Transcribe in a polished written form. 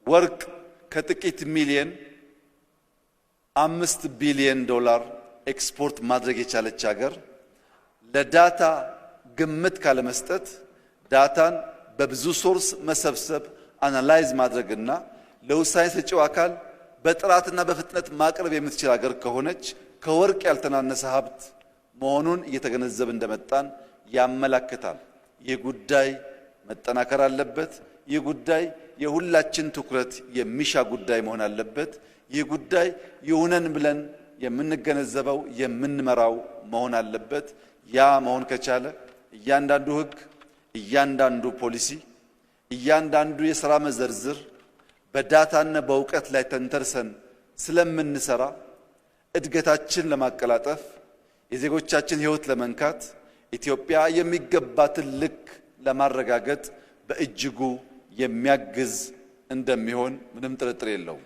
ወርቅ ከጥቂት ሚሊየን 5 ቢሊየን ዶላር ኤክስፖርት ማድረግ የቻለች ሀገር ለ data ግምት ካለመስጠት፣ data ን በብዙ source መሰብሰብ፣ analyze ማድረግና ለውሳኔ ሰጪው አካል በጥራትና በፍጥነት ማቅረብ የምትችል ሀገር ከሆነች ከወርቅ ያልተናነሰ ሀብት መሆኑን እየተገነዘብን እንደመጣን ያመላክታል። ይህ ጉዳይ መጠናከር አለበት። ይህ ጉዳይ የሁላችን ትኩረት የሚሻ ጉዳይ መሆን አለበት። ይህ ጉዳይ ይሁነን ብለን የምንገነዘበው፣ የምንመራው መሆን አለበት። ያ መሆን ከቻለ እያንዳንዱ ሕግ፣ እያንዳንዱ ፖሊሲ፣ እያንዳንዱ የሥራ መዘርዝር በ data ና በእውቀት ላይ ተንተርሰን ስለምንሰራ እድገታችን ለማቀላጠፍ፣ የዜጎቻችን ሕይወት ለመንካት፣ ኢትዮጵያ የሚገባትን ልክ ለማረጋገጥ በእጅጉ የሚያግዝ እንደሚሆን ምንም ጥርጥር የለውም።